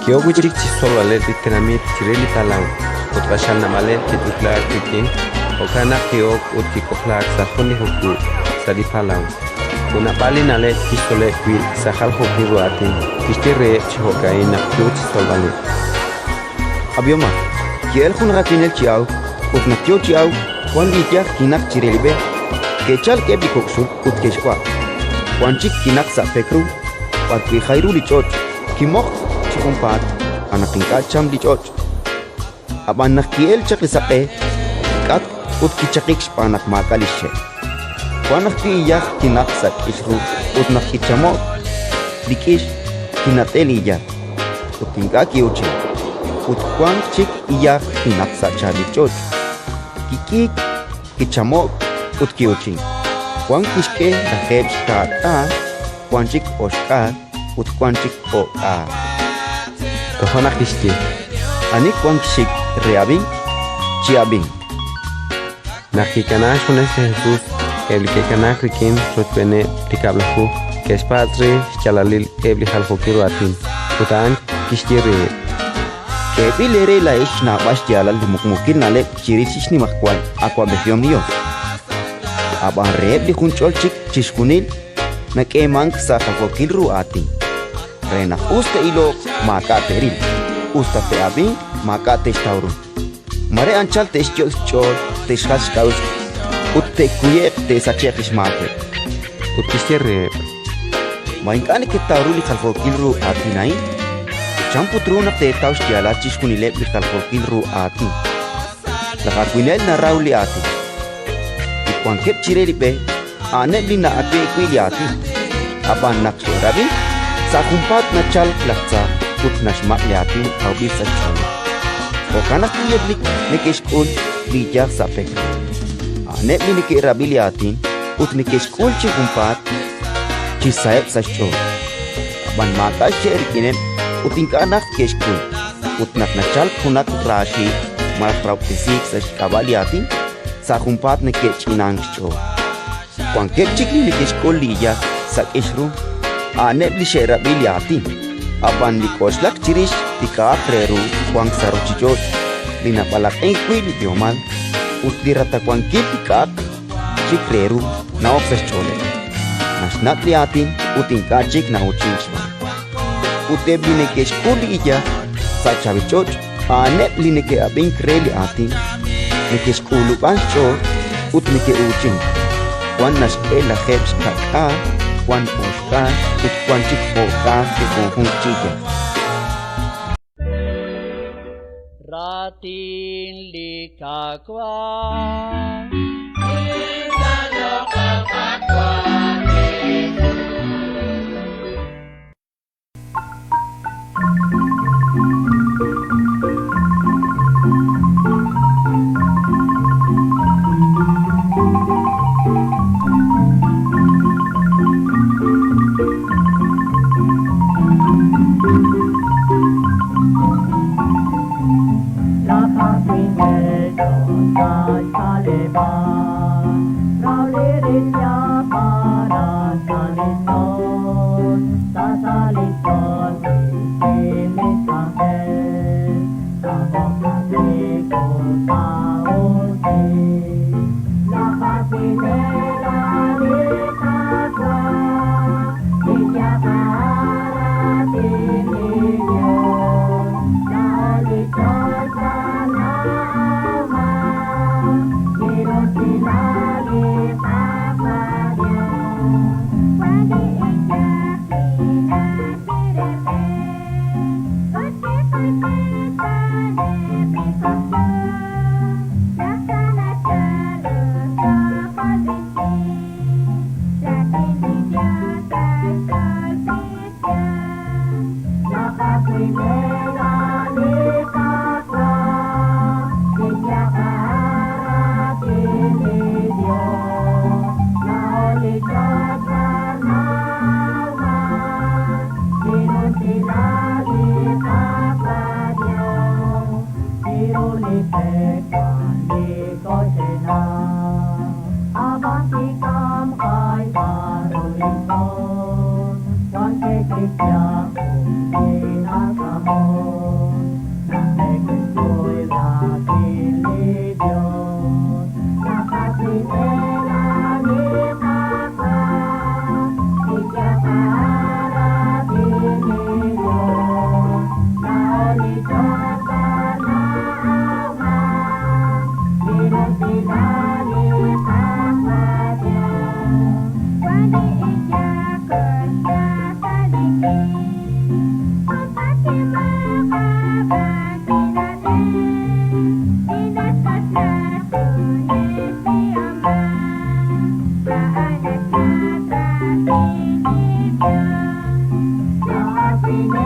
Ki'ok wi' chik chi xtzolb'aleb' li tenamit chire li palaw, ut q'axal naab'aleb' ke'ch'utlaak rik'in; jo'kan naq ki'ok ut kik'ojlaak sa' jun li jukub' sa' li palaw. Ut naab'al li na'leb' kixtzoleb' wi' sa' jaljookil ru aatin. Kixye reheb' chi jo'ka'in naq yo chi xtzolb'aleb': Ab'ihomaq, ki'elk jun aj awinel chi awk, ut naq yo chi awk, wan li iyaj kinaq chire li b'e. Ke'chalk eb' li kok' xul ut ke'xwa'. Wan chik kinaq sa' pek ru, b'arwi' jay ru li ch'och', kimoqk chi junpaat xb'aan naq ink'a' cham li ch'och'. Ab'an naq ki'elk chaq li saq'e, kik'atk ut kichaqik xb'aan naq maak'a' li xxe'. Wan ajwi' iyaj kinaq sa' k'ix ru ut naq kichamo'k li k'ix, kinat'e li iyaj, ut ink'a' ki'uuchink. Ut wan chik iyaj kinaq sa' chaab'il ch'och', kik'iik, kichamo'k ut ki'uuchink: wan kixk'e 70, wan chik 60 ut wan chik 40. Toja' naq kixye: Ani wank xxik re ab'ink, chi'ab'inq. Naq kikanaak xjunes li Jesus, eb' li ke'kanaak rik'in rochb'eeneb' li Kab'laju ke'xpatz' re xyaalalil eb' li jaljookil ru aatin. Ut a'an kixye reheb': K'eeb'il eere laa'ex xnawb'al xyaalal li muqmuukil na'leb' chirix li xnimajwal awab'ejihom li Yos. Ab'an reheb' li junch'ol chik chixjunil nak'eemank sa' jaljookil ru aatin, re naq us te'iloq maak'a' te'ril, us ta te'ab'inq maak'a' te'xtaw ru. Mare anchal te'xyot' xch'ool, te'xjal xk'a'uxl ut te'kuye'q te'sache'q li xmaakeb'. Ut kixye reheb': Ma ink'a' neketaw ru li jaljookil ru aatin a'in? Ut chan put ru naq teetaw xyaalal chixjunileb' li jaljookil ru aatin? Laj awinel naraw li aatin. Li wankeb' chire li b'e a'aneb' li na'awe'k wi' li aatin. Ab'an naq xe'rab'i, sa' junpaat nachalk laj tza ut naxmaq' li aatin awb'il sa' xch'ooleb'. Jo'kan ajwi' eb' li neke'xk'ul li iyaj sa' pek ru, a'aneb' li neke'rab'i li aatin ut neke'xk'ul chi junpaat chi saheb' sa' xch'ool. Ab'an maak'a' xche' rik'ineb' ut ink'a' najt ke'xkuy. Ut naq nachalk junaq raaxiik' malaj rahob'tesiik sa' xk'ab'a' li aatin, sa' junpaat neke'ch'inank xch'ool. Wankeb' chik li neke'xk'ul li iyaj sa' k'ix ru, a'aneb' li xe'rab'i li aatin, ab'an li k'oxlak chirix li k'a'aq re ru wank sa' ruuchich'och', li nab'alaq'ink wi' li b'ihomal ut li ratawankil li k'a'aq chik re ru na'ok sa' xch'ooleb', naxnat' li aatin ut ink'a' chik na'uuchink xb'aan. Ut eb' li neke'xk'ul li iyaj sa' chaab'il ch'och', a'aneb' li neke'ab'ink re li aatin, neke'xk'ulub'an xch'ool ut neke'uuchink: wan naxk'e 70, wan 60 ut wan chik 40 li junjunq chi iyaj. Raatin li Qaawa'. Thank you.